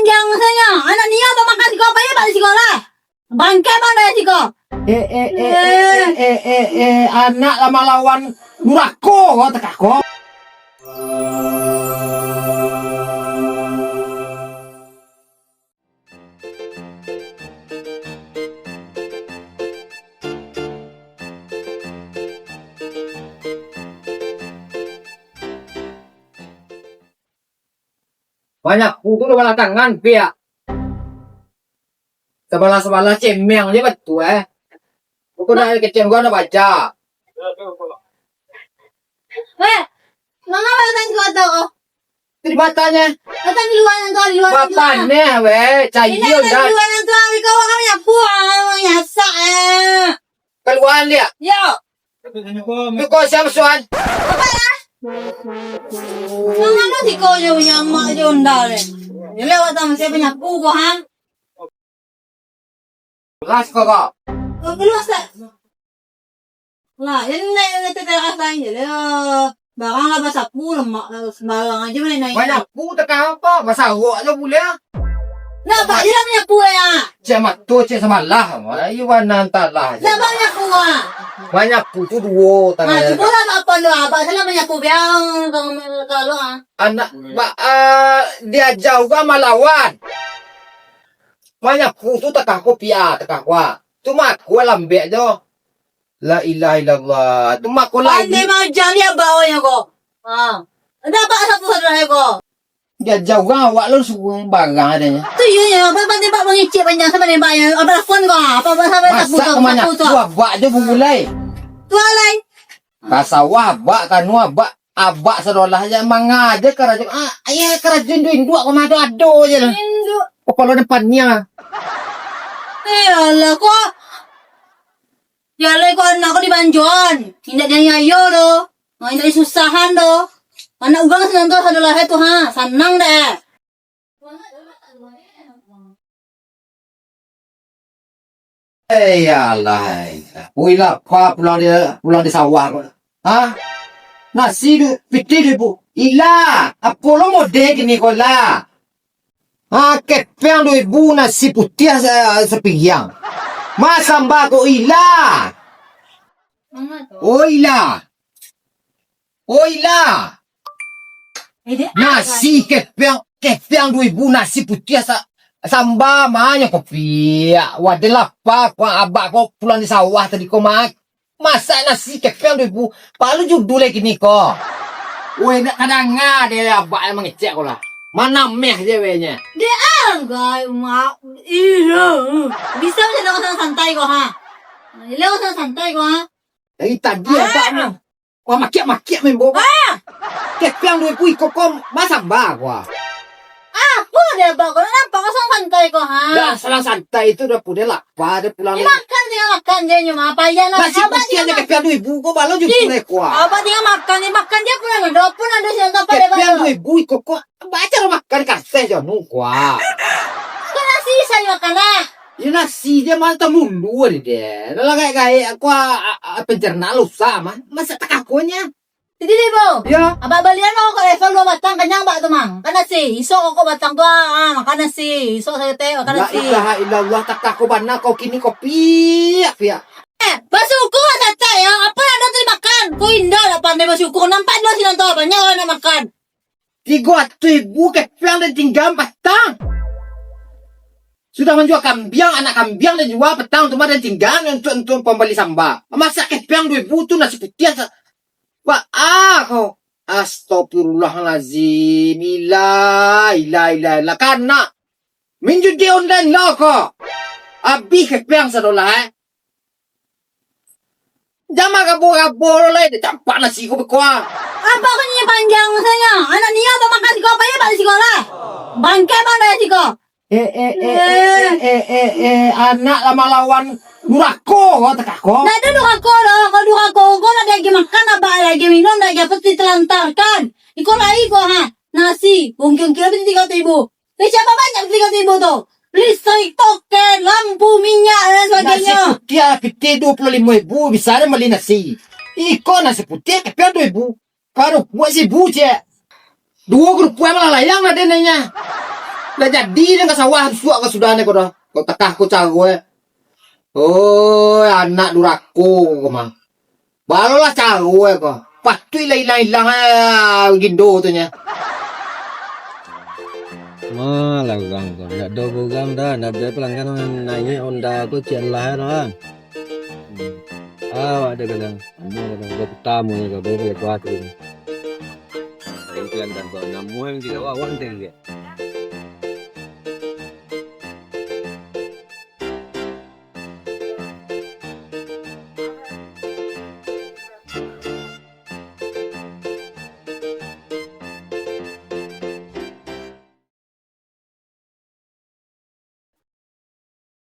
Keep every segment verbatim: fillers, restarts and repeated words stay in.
Yang sajo, anak niyo bamakan siko, payi bak siko lah. Bangkai bang dari siko. Eh, eh, eh, eh, eh, eh, eh, eh, anak lah malawan durako ko, takah ko. Manyapu tu lah balah tangan, piak. Sabalah-sabalah cemeng je batua, eh. Bukan nak keceng gua nak baca. Weh, manga batang kau tu? Di matanya. Batang di luar tu, di luar tu. Bapak neh, weh, cayil dah. Di luar tu, kau orang nyapu, ah, nyasak, eh. Kaluan dia. Yo. Tu kau siapa, Suan? Apa lah? Manga tu siko je, nyamak je onda le. Lewat sama siapa nyapu kau, ha? Kelas kau, kau. Kau keluar, Ustaz. Lah, ini naik, naik teras lain je lah. Barang lah basapu, lemak lah, sembarang aja naik-naik. Manyapu takah apa? Basarok aja boleh. Nak apa je lah manyapu lah, ya? Cek mato, cek samalah. Wah, iyo banan talah je. Nak apa manyapu, ah? Manyapu tu duo tangan. Ah, cubolah apa lu, abak salah manyapu biang, kalau, kalau, ah. Anak, ba, ah, diaja urang malawan. Manyapu tu takah ko pia, takah ko, ah. Cuma ko lambek jo. La ilaha illallah. Tu mako lai. Pandai maja ni abak awaknyo ko. Ha. Ada abak sapu saudara ko. Diaja urang awak lo suruah barang adanyo. Tu iyo nyo, abak pandai bak mangecek panjang sama nembak nyo. Abak lakon ko. Apa abak sampai sapu tu? Masak ko manyapu abak jo bubulai. Tu alai. Ka sawah abak, kanu abak. Abak sadolah je manga je karajo. Ah, iyo karajo induak-induak ko mah ado-ado je lah. Induak. Kapalo depan nia. Eh, alah ko. Jalai ko anak ko dibanjoan. Indak dianiayo doh. Ha, indak disusahan doh. Anak urang sanang tu sadolah tu ha. Sanang dek. Eh, ya Allah. Ui, lapa pulang di, pulang di sawah ko. Ha? Nasi du, pitih du ibu. Ila, apo lo mode kini ko lah? Ha, kepeng du ibu nasi putiah sa-, sapiriang. Ma samba ko ila. Oi lah. Oi lah. Eh, dek, nasi kepeng, kepeng du ibu nasi putiah sa-, samba ma nyo kopi. Wadah lapa ko abak ko pulang di sawah tadi ko mak. Masak nasi kepeng du ibu. Palu judul lai kini ko. Weh, nak kadanga dek abak yang mangecek ko lah. Manameh je weh nya. Dek anggai mak. Iyo. Bisa macam orang santai ko ha. Ila orang santai ko ha. Dari tadi abak ni. Wah, makiak-makiak main bola. Ah! Kepiang duo ribu iko ko, ma samba ko, ah. Apo dek abak ko, nampak ko santai ko, ha? Dah, salah santai tu dah, pu-, dah lapa, dah pulang. Ni makan, tingga makan je, nyo mah, payah lah. Nasi putiah tingga je makan. Kepiang duo ribu ko, balo juo puluah ko, ah. Abak tingga makan, ni makan je pulang, ado pun ado sinan tu, apa dek abak tu? Kepiang duo ribu iko ko, baca lah makan kaseh je, anu ko, ah. Kan nasi bisa dimakan lah. Yo nasi je mah tamulu deh. Dah lah gaek-gaek ko, ah, ah, pencernaan lah usah mah. Masak takakonyo. Jadi deh, Bo. Yo. Abak balian rokok level duo batang, kanyang abak tu, Mang. Makan nasi. Isok rokok batang tu, ah, ah, makan nasi. Isok saketek, makan nasi. La ilaha illallah, takah ko bana kau kini ko piak-piak. Eh, basyukur lah saketek yo. Apo nan ado tu dimakan? Ko indak lah pandai basyukur. Nampak dulu sinan tu, banyak urang nak makan. Tigo ratuih ribu kepiang den tinggaan patang. Sudah manjua kambiang, anak kambiang den jua patang tu mah den tinggaan untuak, untuak pambali samba. Masak kepiang duo ribu tu nasi putiah sa-, Wah, ah, ko. Astagfirullahalazim. Ilah, ilah, ilah, ilah. Kana. Main judi online lo ko. Abih kepiang sadolah, eh. Jan marabo-rabo lo lai, dah campak nasi ko beko ah. Apo ko nyo panjang rasonyo? Anak nio bamakan siko, payi bak siko lah. Bangkai bang dari siko. Eh, eh, eh, eh, eh, eh, eh, anak lah malawan durako ko, takah ko. Ndak ado durako doh, kalau durako ko nak diagiah makan, abak diagiah minum, diagiah apo, ditelantarkan. Iko lai ko, ha, nasi, ungkil-ungkil apo tigo ratuih ribu. Dari siapa banyak tigo ratuih ribu tu? Listrik, token, lampu, minyak, dan sebagainya. Nasi putiah, pitih duo puluah limo ribu, bisa den bali nasi. Iko nasi putiah, kepiang duo ribu. Karupuak si Bu, cek. Duo karupuak malayang lah den nyo. Lah jadi den ka sawah suak ko sudah ne ko dah. Kok takah ko caro e. Oi, anak durako ko mah. Barulah caro e ko. Patuik lah ilang-ilang e gindo tu nya. Malah urang tu. Ndak ado urang dah. Ndak ado pelanggan naiak Honda ko cian lah dah. Hmm. Ah, awak ado gadang. Ado gadang. Ado putamu ni, ado boleh kuat tu. Lain tu yang gantuan namuah yang tidak awak nanti dia.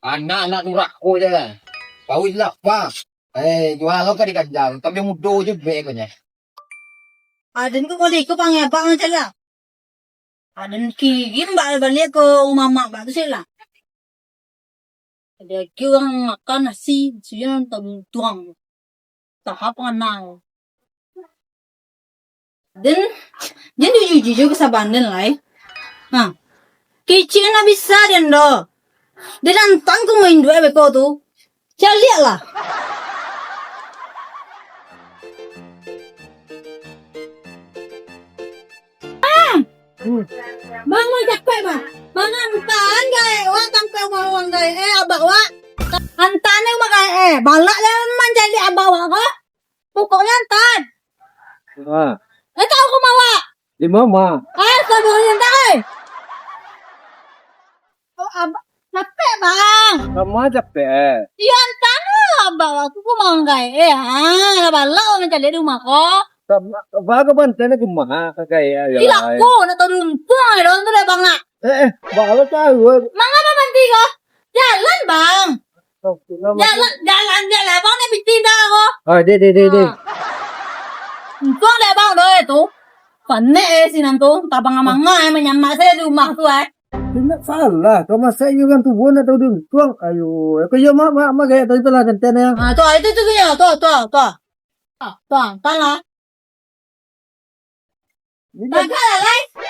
Anak-anak durako je lah. Kawin lah, Pak. Eh, jual lo ka di ganjang. Tapi mudo je bek ko nya. Aden ko boleh ko pangai abang je lah. Aden kirim bak baliak ke rumah mak bak tu sih lah. Ada lagi orang makan nasi, nasi nan taduntuang. Tahap panganang. Den, den jujur-jujur kasabaran den lai. Ha. Kecek nak bisa den doh. Den nantang ku main duit beko tu. Caliak lah. Ah! Hmm. Bang, bang, capek, bang. Bang, antaan gaek wak sampai rumah urang gaek, eh, abak wak. Antaan dek rumah gaek, eh. Balak lah mancaliak abak wak ko. Pokoknyo antaan. Ah. Eh, tahu rumah wak? Di ma? Ah, sabarnyo antaan, eh. Oh, abak, capek, bang. Lamo capek, eh. Iyo, antaan lah abak wak ko rumah urang gaek, eh. Ah, lah balak wak mancaliak di rumah ko. Ba ka bantai nak rumah ka gaya yo. Ih, lah ko nak taduntuang ai dalam tu deh, bang, nak. Eh, eh, bang, lo tahu. Manga apa bantai ko? Jalan, bang. Jalan, jalan, jalan. Bang, nak pitih dah ko. Ah, deh, deh, deh, deh. Untuang deh, bang, doh tu. Panek eh sinan tu. Tabang manga eh, manyamak sajo di rumah tu eh. Indak salah, kau masak iyo kan tubuah nak tahu dulu. Tuang, ayo, aku yo mak, mak, mak gaya tadi tu lah tenten ya. Ah, tu, itu tu tu, tu, tu, tu. Ah, tu, kan lah. Tagak lah, lai.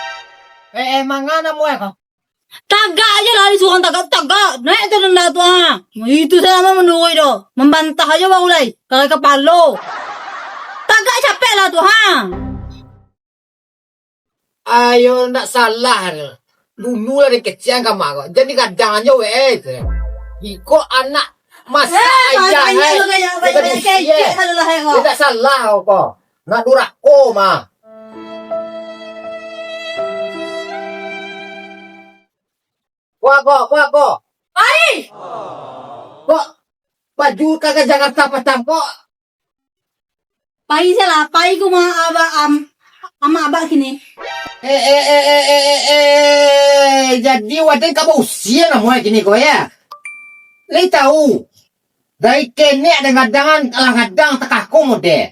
Eh, eh, manga nak muai kau? Tagak aja lah, disuruh tagak, tagak. Naik tu rendah tu, ha. Itu saya nama menurut tu. Membantah aja baru lai. Kalau kepala. Tagak capek lah tu, ha. Ayo, ndak salah tu. Dulu lah dikecian ka mak kau. Jadi gadang aja weh tu. Iko anak masak eh, ayah, eh. Ndak salah kau. Nak durako mah. Kuah kau, kuah kau. Ai! Kok baju ka Jakarta patang kok? Pai salah, pai ku ma-, aba-, am-, amak abak kini. Eh, eh, eh, eh, eh, eh, eh, jadi waden ka bausia namuah kini ko, ya? Lai tahu. Dari kenek dengan dangan lah gadang takako mode.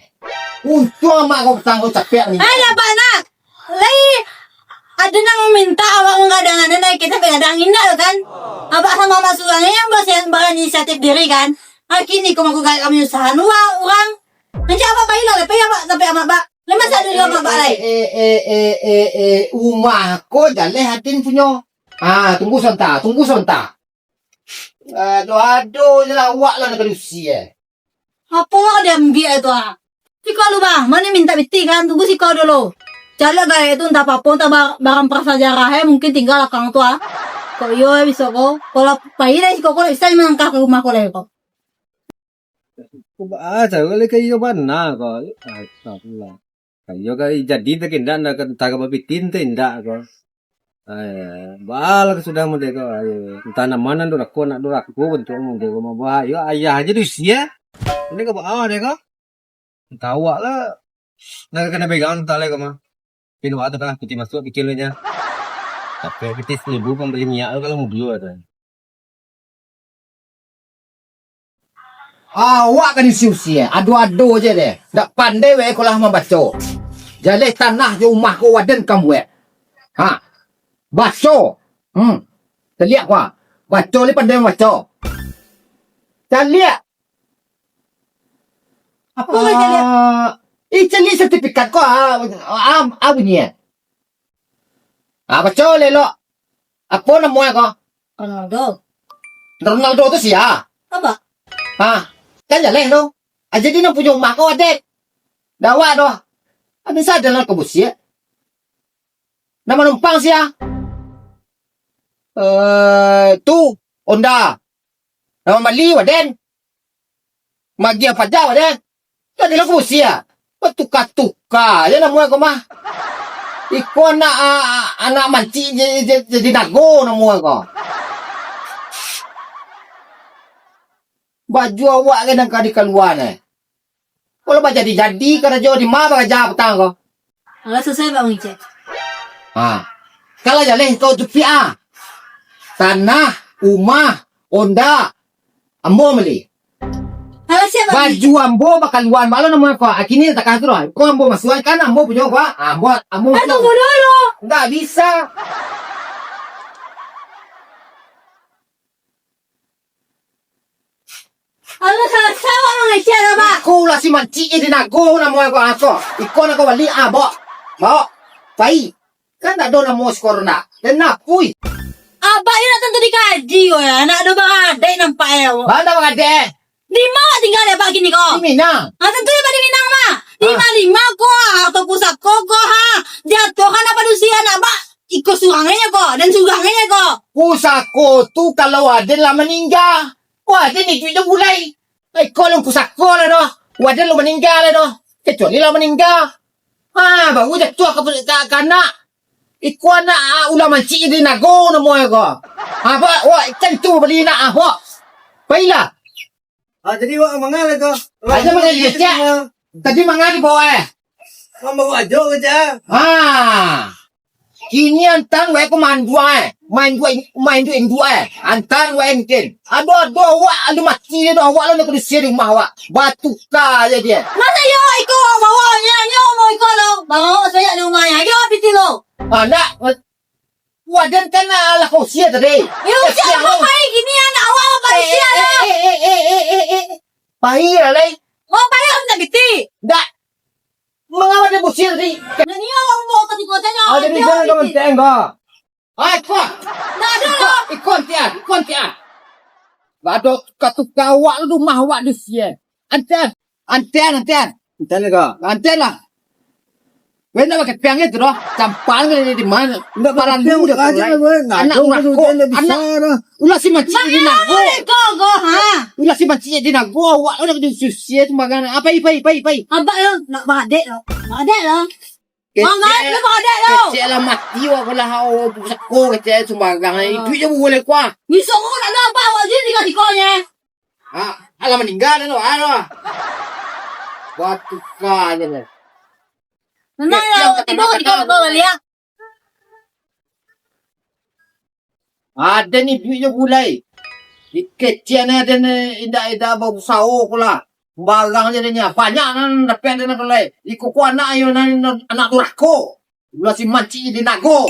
Untuang amak ko patang ko capek ni. Ai, abak nak. Lai, ado nan mamintak awak manggadangan, nan kito bagadang indak tu kan? Abak samo amak surang yang berinisiatif diri kan? Kini ko mangko gaek kami usaha nuwa urang. Nanti abak bailah, tapi abak, tapi amak bak. Lai masa dulu amak bak lai. Eh, eh, eh, eh, eh, rumah ko jaleh adin punyo. Ah, tunggu sonta, tunggu sonta. Aduh, aduh, je lah awak lah nak kadusi eh. Apo lah diambiak tu ah? Siko lu bang, mano mintak pitih kan? Tunggu siko dulu. Caliak gaek tu, entah apo-apo, entah ba-, barang prasajarah eh, mungkin tingga lakang tu ah. Kok iyo eh, biso ko. Kalau pai dari siko ko, bisa mangkah ka rumah ko lai ko. Ko ba-, ah, caro lai ka iyo bana ko. Astagfirullah. Iyo ka jadi tak indak, ndak ka, entah ka bapitih, entah indak ko. Eh, bala ka sudah mode ko. Ayo, entah nan ma nan durako, nak durako bantuak mode ko mah. Bah, iyo ayah aja diusia. Ini ka baa deh ko. Entah awak lah. Nak kena pegang entah lai ko mah. Pin awak tu dah, pitih masuak, pitih lu nya. Tapi pitih seribu pambali minyak tu kalau mobil tu. Awak ka diusia-usia, ado-ado je deh. Ndak pandai wek ko lah mambaco. Jaleh tanah jo umah ko waden ka buek. Ha. Baco. Hmm. Caliak ko. Baco lai pandai mambaco. Caliak. Apo lai caliak? Ah, ih, caliak sertifikat ko, ah, ah, ah, bunyi, eh. Ah, baco lai elok. Apo namonyo ko? Ronaldo. Ronaldo tu sia? Abak. Ha, kan jaleh tu. Ah, jadi nan punyo rumah ko Waden. Dek awak tu. Abih sadar lah ka busiak. Nan manumpang sia? Eh, tu, Honda. Nan mambali Waden. Magiah pajak Waden. Tadi lah ka busiak. Batuka-tuka se namonyo ko mah. Iko anak, a-, a-, anak mancik ja-, ja-, jadi nago namonyo ko. Baju awak ka nan ka dikalua ne. Kalau bajadi-jadi karajo di ma baraja patang ko? Alah salasai bak mangecek. Ha. Kalau jaleh kau tu piak ah. Tanah, rumah, Honda, ambo mali. Alah sia bak mangecek. Baju ambo bakaluan, balo namonyo ko. Akini takah tu lah. Ko ambo masuak kan ambo punyo ko. Ambo, ambo. Eh, tunggu dulu. Ndak bisa. Alah, salasai awak mangecek lah, Bang. Iko ulah si mancik jadi nago namonyo ko, ah, ko. Iko nan ka bali, ah, bawok. Bawok. Pai. Kan ndak ado namo si Corona. Den napui. Abak ni nak tantu dikaji, weh. Ndak ado bangadaik nampak, eh, awak. Baa ndak bangadaik? Di ma awak tingga, Bak, kini ko? Di Minang. Ah, tantu Bak di Minang, mah. Di ma, di ma ko, ah, atau pusako ko, ha. Jatuah kan apa dusia nak, Bak? Iko surang aja ko, dan surang aja ko. Pusako tu kalau aden lah maningga, waden iduik jo bulai. Iko alun pusako lah doh, waden alun maningga lah doh. Kecuali lah maningga. Ha, baru jatuah ka, ka, ka anak. Iko anak, ah, ulah mancik jadi nago namonyo ko. Ha, ba, wak, tantu bali nak, ah, wak. Pailah. Ah, jadi wak manga lah tu. Aja manga di kecek. Tadi manga di bawah, eh. Manga bawah ajo kecek. Ha. Kini antan wak ko manduang, eh. Main duo in-, main duo induak, eh. Antan wak mungkin. Aduh, aduh, awak aduh mati je doh. Awak lah nak kedusia di rumah awak. Batuka aja dia. Masa yo iko bawa nyo, nyo mau iko lo. Bawa saya di rumah ya. Yo piti lo. Ah, ndak. Waden kan lah, lah ka usia tadi. Yo, usia apa pai kini anak awak apa usia lah. Eh, eh, eh, eh, eh, eh. Pai lah, lai. Oh, pai lah, nak biti. Ndak. Manga waden busia tadi? Nah, ni awak mau tadi kau tanya. Ah, jadi jangan kau menteng kau. Ah, iko. Ndak ado lah. Iko, iko antian, iko antian. Ndak ado katuka awak lu rumah awak di sia. Antian. Antian, antian. Antian ko. Antian lah. Weh, ndak pakai piang itu doh. Campal ke di mana? Ndak pakai piang, ndak pakai. Anak urang ko. Anak ulah si mancik jadi nago. Ko, ko, ha. Ulah si mancik jadi nago. Awak udah di susia sembarangan. Apa, pai, pai, pai. Abak lo, nak badek lo. Badek lo. Kecek, kecek lah mati awak ko lah. Pusako kecek sembarangan. Iduik je buliah kuah. Bisa ko nak abak awak je tiga-tiga nye. Ah, alah maningga dah tu, ah, tu. Batuka aja lah. Tenang lah, tiba-tiba baliak. Aden iduik jo bulai. Dikecian aden indak-indak bausaho ko lah. Barang je aden nyo. Banyak nan dapek aden nan lai. Iko ko anak ayo nan anak durako. Ulah si mancik jadi nago.